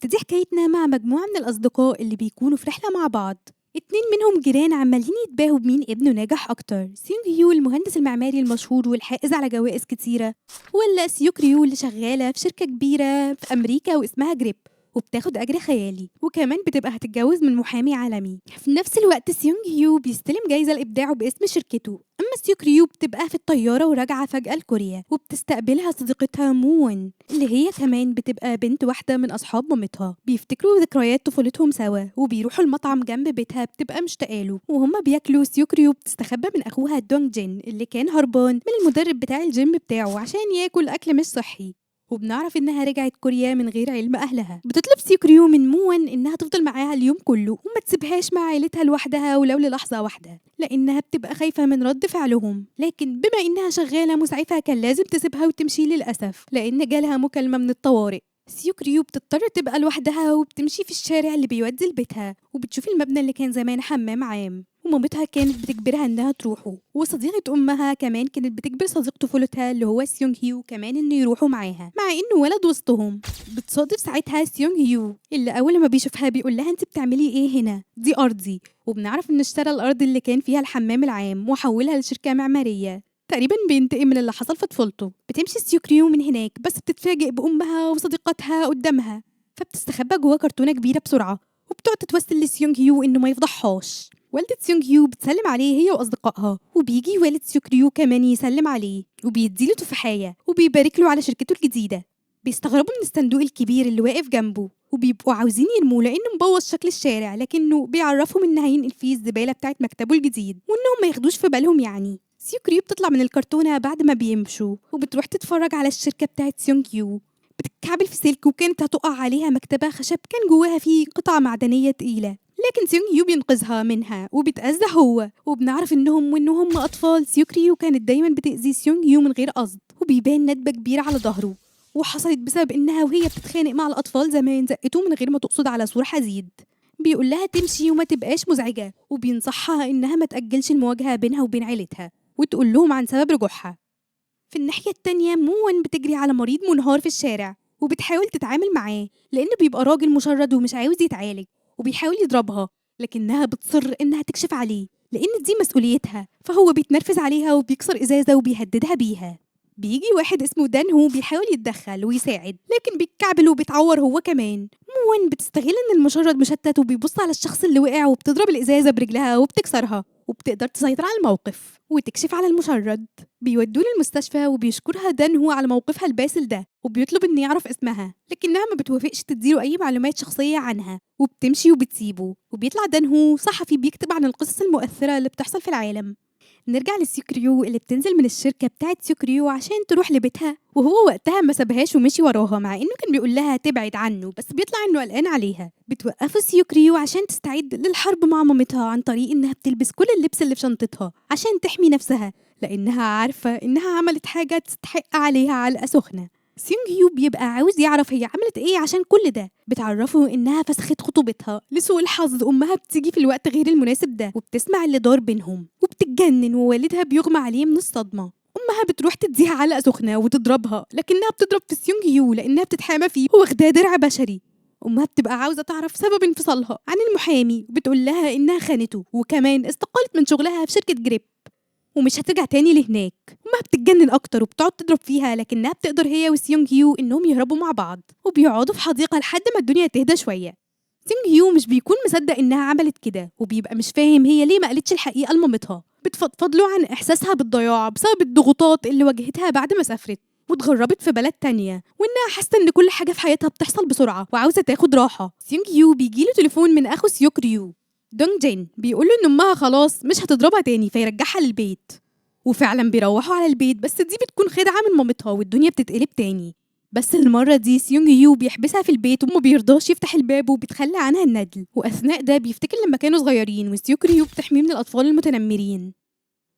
بتبتدي حكايتنا مع مجموعة من الأصدقاء اللي بيكونوا في رحلة مع بعض. اتنين منهم جيران عمالين يتباهوا بمين ابنه ناجح أكتر، سيونج هيو المهندس المعماري المشهور والحائز على جوائز كتيرة، ولا سيوك ريو اللي شغالة في شركة كبيرة في أمريكا واسمها جريب وبتاخد أجر خيالي، وكمان بتبقى هتتجوز من محامي عالمي. في نفس الوقت سيونج هيو بيستلم جايزة لإبداعه باسم شركته. أما سيوك ريو بتبقى في الطيارة وراجعة فجأة لكوريا، وبتستقبلها صديقتها موون اللي هي كمان بتبقى بنت واحدة من أصحاب مامتها. بيفتكروا ذكريات طفولتهم سوا وبيروحوا المطعم جنب بيتها بتبقى مشتاقة، وهما بياكلوا سيوك ريو بتستخبى من أخوها دونج جين اللي كان هربان من المدرب بتاع الجيم بتاعه عشان ياكل أكل مش صحي، وبنعرف إنها رجعت كوريا من غير علم أهلها. بتطلب سيوكريو من موان إنها تفضل معاها اليوم كله وما تسيبهاش مع عيلتها لوحدها ولو للحظة واحدة، لأنها بتبقى خايفة من رد فعلهم. لكن بما إنها شغالة مسعفة كان لازم تسيبها وتمشي للأسف، لأن جالها مكالمة من الطوارئ. سيوكريو بتضطر تبقى لوحدها وبتمشي في الشارع اللي بيودي لبيتها، وبتشوف المبنى اللي كان زمان حمام عام ومامتها كانت بتجبرها انها تروحه، وصديقة امها كمان كانت بتجبر صديق طفولتها اللي هو سيونج هيو كمان انه يروحوا معاها مع انه ولد وسطهم. بتصادف ساعتها سيونج هيو اللي اول ما بيشوفها بيقول لها انت بتعملي ايه هنا، دي ارضي. وبنعرف ان اشترى الارض اللي كان فيها الحمام العام وحولها لشركة معمارية، تقريبا بينتقم من اللي حصل في طفولته. بتمشي سيوكريو من هناك بس بتتفاجئ بأمها وصديقتها قدامها، فبتستخبى جوه كرتونة كبيرة بسرعة وبتقعد تتوسل لسيونج هيو إنه ما يفضحهاش. والدة سيونج هيو بتسلم عليه هي وأصدقائها، وبيجي والد سيوكريو كمان يسلم عليه وبيديله تفاحية وبيبارك له على شركته الجديدة. بيستغربوا من الصندوق الكبير اللي واقف جنبه وبيبقوا عاوزين يرموه لأنه مبوظ شكل الشارع، لكنه بيعرفهم إن هينقل فيه الزبالة بتاعت مكتبه الجديد وإنهم ما ياخدوش في بالهم. يعني سيوكريو بتطلع من الكرتونة بعد ما بيمشوا وبتروح تتفرج على الشركة بتاعت سيونج هيو. بتتكعبل في سلك وكانت هتقع عليها مكتبة خشب كان جواها فيه قطعة معدنية تقيلة، لكن سيونج هيو بينقذها منها وبيتأذى هو. وبنعرف انهم وانهم اطفال سيوكريو كانت دايما بتأذي سيونج هيو من غير قصد، وبيبان ندبة كبيرة على ظهره، وحصلت بسبب انها وهي بتتخانق مع الاطفال زمان زقته من غير ما تقصد على سور حديد. بيقول لها تمشي وما تبقاش مزعجة، وبينصحها انها ما تأجلش المواجهة بينها وبين عيلتها وتقول لهم عن سبب رجوعها. في الناحية التانية موان بتجري على مريض منهار في الشارع وبتحاول تتعامل معاه لأنه بيبقى راجل مشرد ومش عاوز يتعالج، وبيحاول يضربها لكنها بتصر إنها تكشف عليه لأن دي مسؤوليتها، فهو بيتنرفز عليها وبيكسر إزازة وبيهددها بيها. بيجي واحد اسمه دانهو بيحاول يتدخل ويساعد لكن بيتكعبل وبيتعور هو كمان. موان بتستغل إن المشرد مشتت وبيبص على الشخص اللي وقع وبتضرب الإزازة برجلها وبتكسرها وبتقدر تسيطر على الموقف وتكشف على المشرد. بيودوه للمستشفى وبيشكرها دانهو على موقفها الباسل ده وبيطلب إنه يعرف اسمها، لكنها ما بتوافقش تديله أي معلومات شخصية عنها وبتمشي وبتسيبه. وبيطلع دانهو صحفي بيكتب عن القصص المؤثرة اللي بتحصل في العالم. نرجع لسيوكريو اللي بتنزل من الشركة بتاعت سيوكريو عشان تروح لبيتها، وهو وقتها ما سابهاش ومشي وراها مع انه كان بيقول لها تبعد عنه، بس بيطلع انه قلقان عليها. بتوقفه سيوكريو عشان تستعد للحرب مع مامتها عن طريق انها بتلبس كل اللبس اللي في شنطتها عشان تحمي نفسها، لانها عارفة انها عملت حاجة تستحق عليها علقة سخنة. سيونج هيو بيبقى عاوز يعرف هي عملت ايه عشان كل ده. بتعرفه انها فسخت خطوبتها. لسوء الحظ امها بتيجي في الوقت غير المناسب ده وبتسمع اللي دار بينهم وبتتجنن، ووالدها بيغمى عليه من الصدمة. امها بتروح تديها علقه سخنة وتضربها، لكنها بتضرب في سيونج هيو لانها بتتحامى فيه واخداه درع بشري. امها بتبقى عاوزه تعرف سبب انفصالها عن المحامي وبتقول لها انها خانته وكمان استقالت من شغلها في شركة جريب ومش هترجع تاني لهناك. امها بتتجنن اكتر وبتقعد تضرب فيها، لكنها بتقدر هي وسيونج هيو انهم يهربوا مع بعض وبيقعدوا في حديقة لحد ما الدنيا تهدى شوية. سيونج هيو مش بيكون مصدق انها عملت كده وبيبقى مش فاهم هي ليه ما قالتش الحقيقة لمامتها. بتفضفض له عن احساسها بالضياع بسبب الضغوطات اللي واجهتها بعد ما سافرت واتغربت في بلد تانية، وانها حاسه ان كل حاجة في حياتها بتحصل بسرعة وعاوزه تاخد راحة. سيونج هيو بيجيله تليفون من اخو سيوكريو دونج جين بيقول له ان امها خلاص مش هتضربها تاني فيرجعها للبيت، وفعلا بيروحوا على البيت، بس دي بتكون خدعه من مامتها والدنيا بتتقلب تاني. بس المرة دي سيونج هيو بيحبسها في البيت وما بيرضاش يفتح الباب وبيتخلى عنها الندل. واثناء ده بيفتكر لما كانوا صغيرين وسيوكريو بتحميه من الاطفال المتنمرين.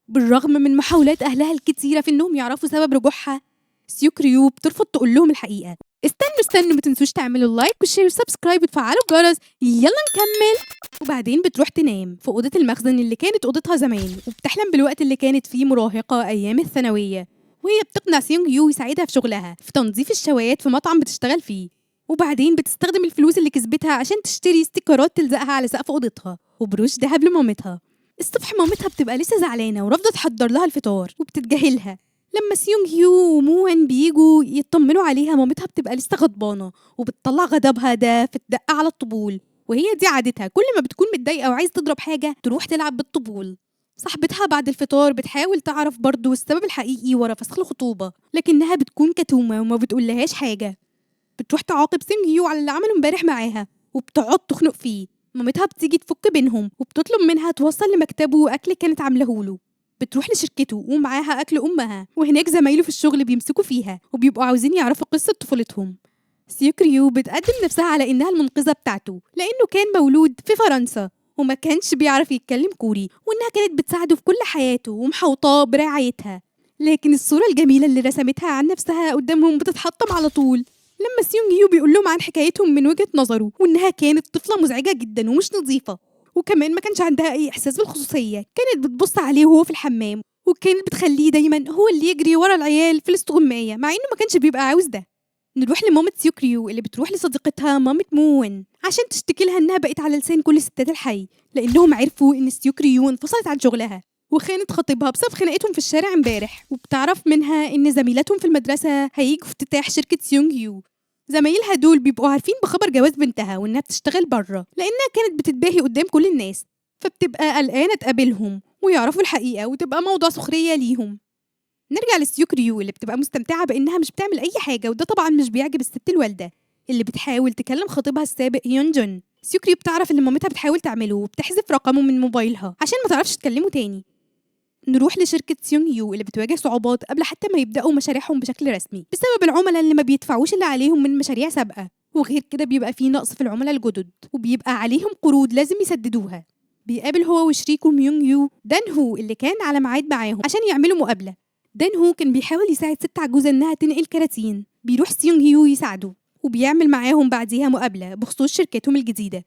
بالرغم من محاولات اهلها الكتيرة في انهم يعرفوا سبب رجوعها، سيوكريو بترفض تقول لهم الحقيقة. استنوا استنوا، ما تنسوش تعملوا like و share و subscribe وتفعلوا الجرس. يلا نكمل. وبعدين بتروح تنام في أوضة المخزن اللي كانت أوضتها زمان، وبتحلم بالوقت اللي كانت فيه مراهقة أيام الثانوية، وهي بتقنع سيونج يو يساعدها في شغلها في تنظيف الشوايات في مطعم بتشتغل فيه. وبعدين بتستخدم الفلوس اللي كسبتها عشان تشتري ستيكرات تلزقها على سقف أوضتها وبروش دهب لمامتها. الصبح مامتها بتبقى لسه زعلانة ورافضة تحضر لها الفطار وبتتجاهلها. لما سيونغ هيو وموهن بيجوا يطمنوا عليها مامتها بتبقى لسه غضبانة وبتطلع غضبها ده في الدقة على الطبول، وهي دي عادتها كل ما بتكون متضايقة وعايز تضرب حاجة تروح تلعب بالطبول. صاحبتها بعد الفطار بتحاول تعرف برضو السبب الحقيقي ورا فسخ الخطوبة، لكنها بتكون كتومة وما بتقولهاش حاجة. بتروح تعاقب سيونغ هيو على اللي عمله امبارح معاها وبتقعد تخنق فيه. مامتها بتيجي تفك بينهم وبتطلب منها توصل لمكتبه أكل كانت عاملهوله. بتروح لشركته ومعاها أكل أمها، وهناك زمايله في الشغل بيمسكوا فيها وبيبقوا عاوزين يعرفوا قصة طفولتهم. سيوكريو بتقدم نفسها على إنها المنقذة بتاعته لأنه كان مولود في فرنسا وما كانش بيعرف يتكلم كوري، وإنها كانت بتساعده في كل حياته ومحوطاه برعايتها. لكن الصورة الجميلة اللي رسمتها عن نفسها قدامهم بتتحطم على طول لما سيونغ هيو بيقول لهم عن حكايتهم من وجهة نظره، وإنها كانت طفلة مزعجة جدا ومش نظيفة، وكمان ما كانش عندها أي إحساس بالخصوصية. كانت بتبص عليه وهو في الحمام، وكانت بتخليه دايما هو اللي يجري ورا العيال في الاستغماية مع إنه ما كانش بيبقى عاوز ده. نروح لمامة سيوكريو اللي بتروح لصديقتها مامة موين عشان تشتكي لها إنها بقت على لسان كل ستات الحي، لأنهم عرفوا إن سيوكريو انفصلت عن شغلها وخانت خطيبها بسبب خناقتهم في الشارع امبارح. وبتعرف منها إن زميلاتهم في المدرسة هيجوا افتتاح شركة سيونغ يو. زمايلها دول بيبقوا عارفين بخبر جواز بنتها وإنها بتشتغل بره لأنها كانت بتتباهي قدام كل الناس، فبتبقى قلقانة تقابلهم ويعرفوا الحقيقة وتبقى موضوع سخرية ليهم. نرجع لسيوكريو اللي بتبقى مستمتعة بإنها مش بتعمل أي حاجة، وده طبعا مش بيعجب الست الوالدة اللي بتحاول تكلم خطيبها السابق هيون جون. سيوكريو بتعرف اللي مامتها بتحاول تعمله وبتحذف رقمه من موبايلها عشان ما تعرفش تكلمه تاني. نروح لشركة سيونغ يو اللي بتواجه صعوبات قبل حتى ما يبدأوا مشاريعهم بشكل رسمي بسبب العملاء اللي ما بيدفعوش اللي عليهم من مشاريع سابقة، وغير كده بيبقى فيه نقص في العملاء الجدد وبيبقى عليهم قروض لازم يسددوها. بيقابل هو وشريكه ميونغ يو دان هو اللي كان على ميعاد معاهم عشان يعملوا مقابلة. دان هو كان بيحاول يساعد ست عجوزة إنها تنقل كراتين، بيروح سيونغ يو يساعده وبيعمل معاهم بعديها مقابلة بخصوص شركتهم الجديدة.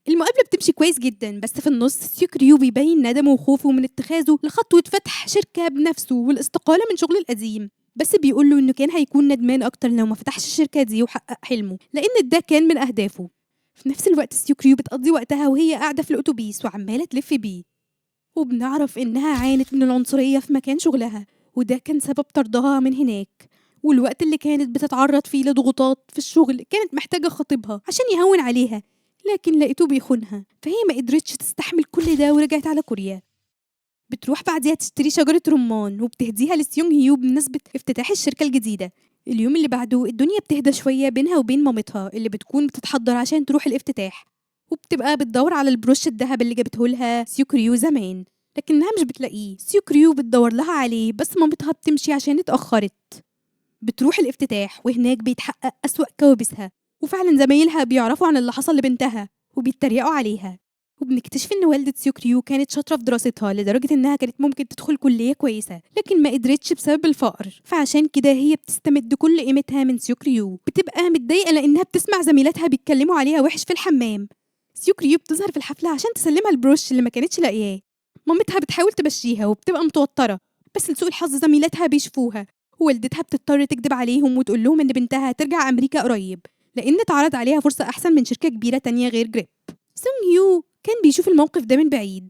المقابلة بتمشي كويس جدا، بس في النص سيوكريو بيبين ندمه وخوفه من اتخاذه لخطوة فتح شركة بنفسه والاستقالة من شغله القديم، بس بيقول له إنه كان هيكون ندمان أكتر لو ما فتحش الشركة دي وحقق حلمه لأن ده كان من أهدافه. في نفس الوقت سيوكريو بتقضي وقتها وهي قاعدة في الأتوبيس وعمالة تلف بيه، وبنعرف إنها عانت من العنصرية في مكان شغلها وده كان سبب طردها من هناك. والوقت اللي كانت بتتعرض فيه لضغوطات في الشغل كانت محتاجة خطيبها عشان يهون عليها، لكن لقيته بيخونها فهي ما قدرتش تستحمل كل ده ورجعت على كوريا. بتروح بعديها تشتري شجرة رمان وبتهديها لسيونغ هيو بمناسبة افتتاح الشركة الجديدة. اليوم اللي بعده الدنيا بتهدى شوية بينها وبين مامتها اللي بتكون بتتحضر عشان تروح الافتتاح، وبتبقى بتدور على البروش الذهب اللي جابته لها سيوكريو زمان لكنها مش بتلاقيه. سيوكريو بتدور لها عليه بس مامتها بتمشي عشان اتأخرت. بتروح الافتتاح وهناك بيتحقق أسوأ كوابيسها، وفعلا زمايلها بيعرفوا عن اللي حصل لبنتها وبيتريقوا عليها. وبنكتشف إن والدة سيوكريو كانت شاطرة في دراستها لدرجة إنها كانت ممكن تدخل كلية كويسة، لكن ما قدرتش بسبب الفقر، فعشان كده هي بتستمد كل قيمتها من سيوكريو. بتبقى متضايقة لأنها بتسمع زميلاتها بيتكلموا عليها وحش في الحمام. سيوكريو بتظهر في الحفلة عشان تسلمها البروش اللي ما كانتش لاقياه. مامتها بتحاول تمشيها وبتبقى متوترة، بس لسوء الحظ زميلاتها بيشوفوها، ووالدتها بتضطر تكذب عليهم وتقول لهم إن بنتها ترجع أمريكا قريب لأن اتعرض عليها فرصة أحسن من شركة كبيرة تانية غير جريب. سونغ يو كان بيشوف الموقف ده من بعيد،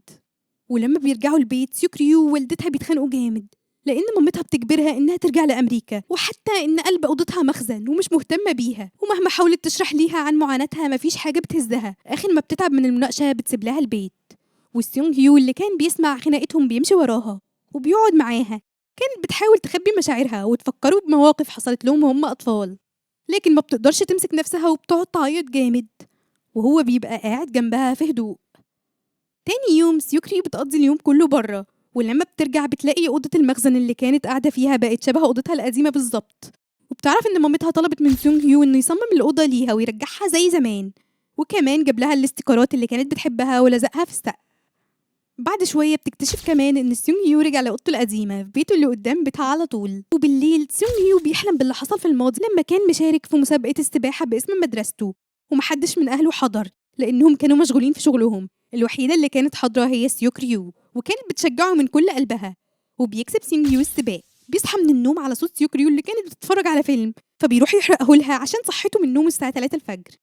ولما بيرجعوا البيت سيوكريو ووالدتها بيتخانقوا جامد لأن مامتها بتجبرها إنها ترجع لأمريكا، وحتى إن قلب أوضتها مخزن ومش مهتمة بيها، ومهما حاولت تشرح ليها عن معاناتها مفيش حاجة بتهزها. آخر ما بتتعب من المناقشة بتسيب لها البيت، والسيونغ هيو اللي كان بيسمع خناقتهم بيمشي وراها وبيقعد معاها. كانت بتحاول تخبي مشاعرها وتفكروا بمواقف حصلت لهم وهم أطفال، لكن ما بتقدرش تمسك نفسها وبتقعد تعيط جامد، وهو بيبقى قاعد جنبها في هدوء. تاني يوم سيوكري بتقضي اليوم كله بره، ولما بترجع بتلاقي أوضة المخزن اللي كانت قاعدة فيها بقت شبه أوضتها القديمة بالظبط، وبتعرف إن مامتها طلبت من سونغ هيو إنه يصمم الأوضة ليها ويرجعها زي زمان، وكمان جاب لها الاستيكرات اللي كانت بتحبها ولزقها في السقف. بعد شوية بتكتشف كمان إن سيونغ هيو رجع لأوضته القديمة في بيته اللي قدام بيتها على طول. وبالليل سيونغ هيو بيحلم باللي حصل في الماضي لما كان مشارك في مسابقة السباحة باسم مدرسته، ومحدش من أهله حضر لأنهم كانوا مشغولين في شغلهم. الوحيدة اللي كانت حاضرة هي سيوكريو، وكانت بتشجعه من كل قلبها، وبيكسب سيونغ هيو السباق. بيصحى من النوم على صوت سيوكريو اللي كانت بتتفرج على فيلم، فبيروح يحرقه لها عشان صحته من النوم الساعة 3 الفجر.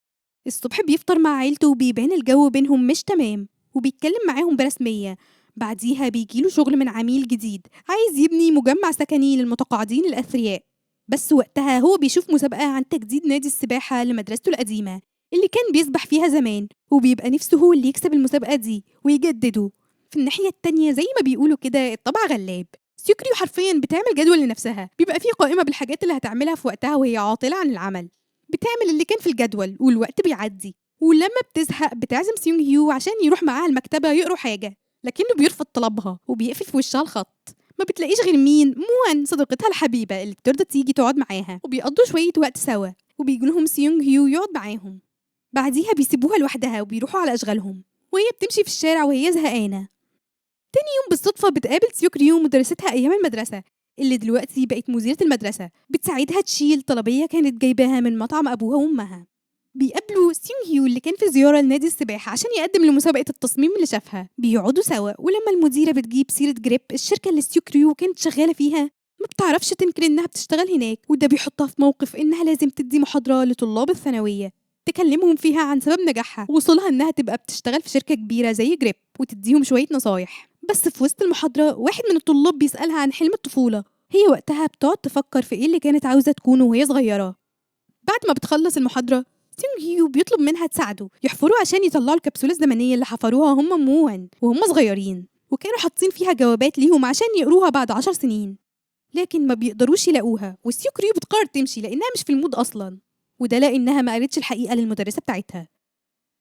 الصبح بيفطر مع عيلته وبيبان الجو بينهم مش تمام، وبيتكلم معاهم برسمية. بعديها بيجيله شغل من عميل جديد عايز يبني مجمع سكني للمتقاعدين الأثرياء، بس وقتها هو بيشوف مسابقة عن تجديد نادي السباحة لمدرسته القديمة اللي كان بيسبح فيها زمان، وبيبقى نفسه هو اللي يكسب المسابقة دي ويجدده. في الناحية التانية زي ما بيقولوا كده الطبع غلاب، سيوكريو حرفيا بتعمل جدول لنفسها بيبقى فيه قائمة بالحاجات اللي هتعملها في وقتها وهي عاطلة عن العمل. بتعمل اللي كان في الجدول والوقت بيعدي، ولما بتزهق بتعزم سيونغ هيو عشان يروح معاها المكتبة يقروا حاجة، لكنه بيرفض طلبها وبيقفل في وشها الخط. ما بتلاقيش غير مين؟ موان صديقتها الحبيبة اللي بترضى تيجي تقعد معاها، وبيقضوا شوية وقت سوا، وبيجي لهم سيونغ هيو يقعد معاهم. بعديها بيسيبوها لوحدها وبيروحوا على أشغالهم، وهي بتمشي في الشارع وهي زهقانة. تاني يوم بالصدفة بتقابل سيوكريو مدرستها أيام المدرسة اللي دلوقتي بقت مديرة المدرسة، بتساعدها تشيل طلبية كانت جايباها من مطعم أبوها وأمها. بيقابلوا سيونغ هيو اللي كان في زيارة لنادي السباحة عشان يقدم لمسابقة التصميم اللي شافها. بيقعدوا سوا، ولما المديرة بتجيب سيرة جريب الشركة اللي سيوكريو كانت شغالة فيها، ما بتعرفش تنكر إنها بتشتغل هناك، وده بيحطها في موقف إنها لازم تدي محاضرة لطلاب الثانوية تكلمهم فيها عن سبب نجاحها ووصولها إنها تبقى بتشتغل في شركة كبيرة زي جريب، وتديهم شوية نصايح. بس في وسط المحاضرة واحد من الطلاب بيسألها عن حلم الطفولة، هي وقتها بتقعد تفكر في إيه اللي كانت عاوزة تكونه وهي صغيرة. بعد ما بتخلص المحاضرة سيونغ هيو بيطلب منها تساعده يحفروا عشان يطلعوا الكبسولة الزمنية اللي حفروها هم موان وهم صغيرين، وكانوا حاطين فيها جوابات ليهم عشان يقروها بعد 10 سنين، لكن ما بيقدروش يلاقوها. وسيوكريو بتقرر تمشي لأنها مش في ال mood أصلا، وده لأنها ما قالتش الحقيقة للمدرسة بتاعتها.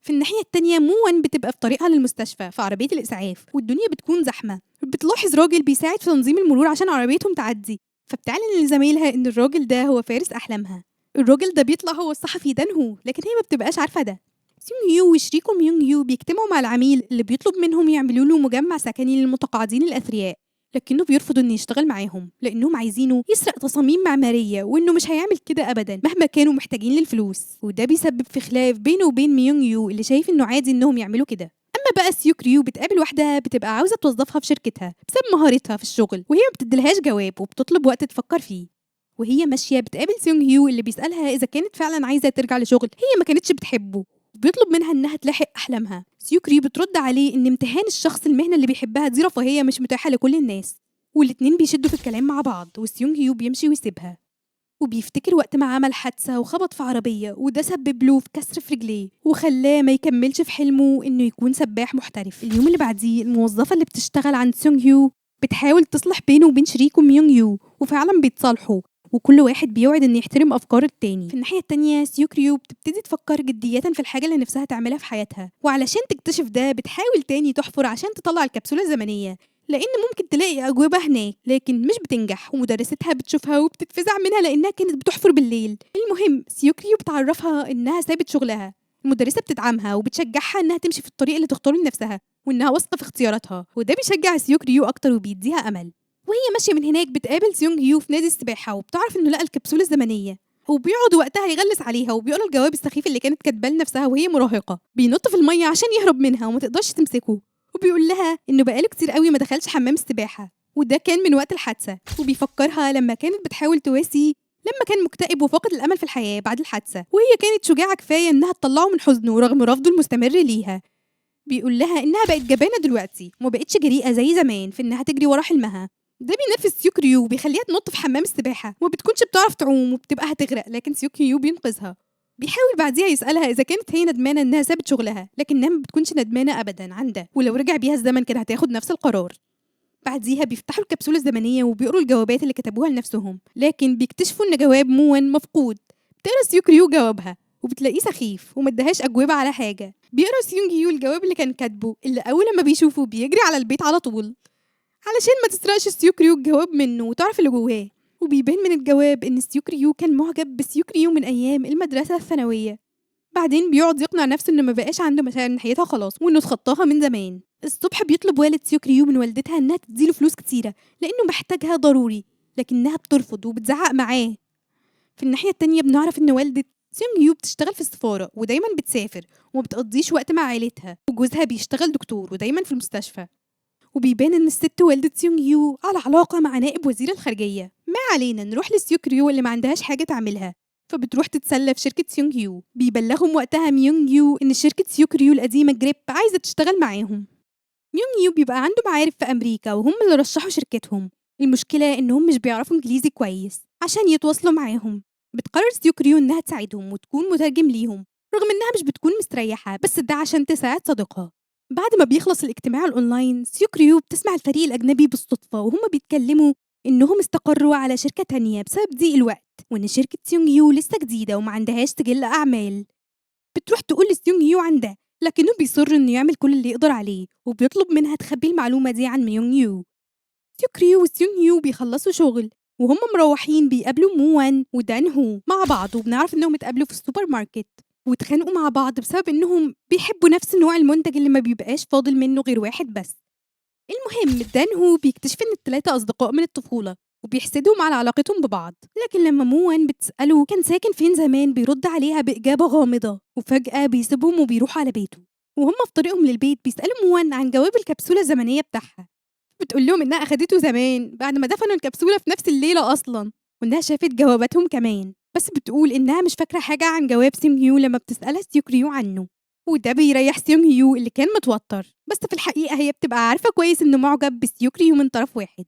في الناحية التانية موان بتبقى في طريقها للمستشفى في عربية الإسعاف، والدنيا بتكون زحمة. بتلاحظ راجل بيساعد في تنظيم المرور عشان عربيتهم تعدي، فبتعلن لزمايلها إن الراجل ده هو فارس أحلامها. الراجل ده بيطلع هو الصحفي دانهو، لكن هي ما بتبقاش عارفة ده. سيونغ هيو وشريكه ميونغ يو بيجتمعوا مع العميل اللي بيطلب منهم يعملوا له مجمع سكني للمتقاعدين الأثرياء، لكنه بيرفض إنه يشتغل معاهم لأنهم عايزينه يسرق تصاميم معمارية، وإنه مش هيعمل كده أبدا مهما كانوا محتاجين للفلوس. وده بيسبب في خلاف بينه وبين ميونغ يو اللي شايف إنه عادي إنهم يعملوا كده. أما بقى سيوكريو بتقابل واحدة بتبقى عاوزة توظفها في شركتها بسبب مهارتها في الشغل، وهي ما بتديلهاش جواب وبتطلب وقت تفكر فيه. وهي ماشية بتقابل سيونغ هيو اللي بيسألها إذا كانت فعلا عايزة ترجع لشغل هي ما كانتش بتحبه، بيطلب منها إنها تلاحق أحلامها. سيوكريو بترد عليه إن امتهان الشخص المهنة اللي بيحبها دي رفاهية مش متاحة لكل الناس، والاتنين بيشدوا في الكلام مع بعض، وسيونغ هيو بيمشي ويسيبها. وبيفتكر وقت ما عمل حادثة وخبط في عربية، وده سبب له في كسر في رجليه وخلاه ما يكملش في حلمه إنه يكون سباح محترف. اليوم اللي بعديه الموظفة اللي بتشتغل عند سيونغ هيو بتحاول تصلح بينه وبين شريكه ميونغ يو، وفعلا بيتصالحوا، وكل واحد بيوعد إنه يحترم أفكار التاني. في الناحية التانية سيوكريو بتبتدي تفكر جدية في الحاجة اللي نفسها تعملها في حياتها، وعلشان تكتشف ده بتحاول تاني تحفر عشان تطلع الكبسولة الزمنية، لأن ممكن تلاقي أجوبة هناك، لكن مش بتنجح، ومدرستها بتشوفها وبتتفزع منها لأنها كانت بتحفر بالليل. المهم سيوكريو بتعرفها إنها سابت شغلها، المدرسة بتدعمها وبتشجعها إنها تمشي في الطريق اللي تختاره لنفسها، وإنها واثقة في اختياراتها، وده بيشجع سيوكريو أكتر وبيديها أمل. وهي ماشية من هناك بتقابل سيونغ هيو في نادي السباحة، وبتعرف إنه لقى الكبسولة الزمنية، وبيقعد وقتها يغلس عليها وبيقرا الجواب السخيف اللي كانت كاتباه لنفسها وهي مراهقة. بينط في المية عشان يهرب منها وما تقدرش تمسكه، وبيقول لها إنه بقاله كتير قوي ما دخلش حمام السباحة، وده كان من وقت الحادثة، وبيفكرها لما كانت بتحاول تواسي لما كان مكتئب وفاقد الأمل في الحياة بعد الحادثة، وهي كانت شجاعة كفاية إنها تطلعه من حزنه رغم رفضه المستمر ليها. بيقول لها إنها بقت جبانة دلوقتي وما بقتش جريئة زي زمان في إنها تجري ورا حلمها. ده بينرفز سيوكريو وبيخليها تنط في حمام السباحة، وما بتكونش بتعرف تعوم وبتبقى هتغرق، لكن سيوكريو بينقذها. بيحاول بعديها يسألها إذا كانت هي ندمانة إنها سابت شغلها، لكنها ما بتكونش ندمانة أبدا عن ده، ولو رجع بيها الزمن كان هتاخد نفس القرار. بعديها بيفتحوا الكبسولة الزمنية وبيقروا الجوابات اللي كتبوها لنفسهم، لكن بيكتشفوا إن جواب موان مفقود. بتقرا سيوكريو جوابها وبتلاقيه سخيف وما ادهاش أجوبة على حاجة. بيقرا سيونغ هيو الجواب اللي كان كاتبه، اللي أول ما بيشوفه بيجري على البيت على طول علشان ما تسرقش سيوكريو الجواب منه وتعرف اللي جواه. وبيبان من الجواب إن سيوكريو كان معجب بسيوكريو من أيام المدرسة الثانوية. بعدين بيقعد يقنع نفسه إنه ما بقاش عنده مشاعر ناحيتها خلاص، وإنه اتخطاها من زمان. الصبح بيطلب والد سيوكريو من والدتها إنها تديله فلوس كتيرة لأنه محتاجها ضروري، لكنها بترفض وبتزعق معاه. في الناحية التانية بنعرف إن والدة سيونغ هيو بتشتغل في السفارة ودايما بتسافر وما بتقضيش وقت مع عيلتها، وجوزها بيشتغل دكتور ودايما في المستشفى. وبيبان إن الست والدة سيونغ يو على علاقة مع نائب وزير الخارجية. ما علينا، نروح لسيوك ريو اللي ما عندهاش حاجة تعملها، فبتروح تتسلى في شركة سيونغ يو. بيبلغهم وقتها ميونغ يو إن شركة سيوك ريو القديمة جريب عايزة تشتغل معاهم. ميونغ يو بيبقى عنده معارف في أمريكا وهم اللي رشحوا شركتهم. المشكلة إنهم مش بيعرفوا إنجليزي كويس عشان يتواصلوا معاهم. بتقرر سيوك ريو إنها تساعدهم وتكون مترجم ليهم، رغم إنها مش بتكون مستريحة، بس ده عشان تساعد صديقها. بعد ما بيخلص الاجتماع الأونلاين، سيوك ريو بتسمع الفريق الأجنبي بالصدفة وهم بيتكلموا إنهم استقروا على شركة تانية بسبب ضيق الوقت، وإن شركة سيونغ يو لسه جديدة وما عندهاش سجل أعمال. بتروح تقول لسيونغ يو عن ده، لكنه بيصر إنه يعمل كل اللي يقدر عليه، وبيطلب منها تخبي المعلومة دي عن ميونغ يو. سيوك ريو وسيونغ يو بيخلصوا شغل وهم مروحين بيقابلوا موان ودان هو مع بعض، وبنعرف إنهم اتقابلوا في السوبر ماركت واتخانقوا مع بعض بسبب إنهم بيحبوا نفس نوع المنتج اللي ما بيبقاش فاضل منه غير واحد بس. المهم دان هو بيكتشف إن التلاتة أصدقاء من الطفولة وبيحسدهم على علاقتهم ببعض، لكن لما موان بتسأله كان ساكن فين زمان بيرد عليها بإجابة غامضة، وفجأة بيسيبهم وبيروح على بيته. وهم في طريقهم للبيت بيسألوا موان عن جواب الكبسولة الزمنية بتاعها، بتقول لهم إنها أخدته زمان بعد ما دفنوا الكبسولة في نفس الليلة أصلاً، وإنها شافت جواباتهم كمان، بس بتقول إنها مش فاكرة حاجة عن جواب سيونغ يو لما بتسألها سيوك ريو عنه، وده بيريح سيونغ يو اللي كان متوتر، بس في الحقيقة هي بتبقى عارفة كويس إنه معجب بسيوك ريو من طرف واحد.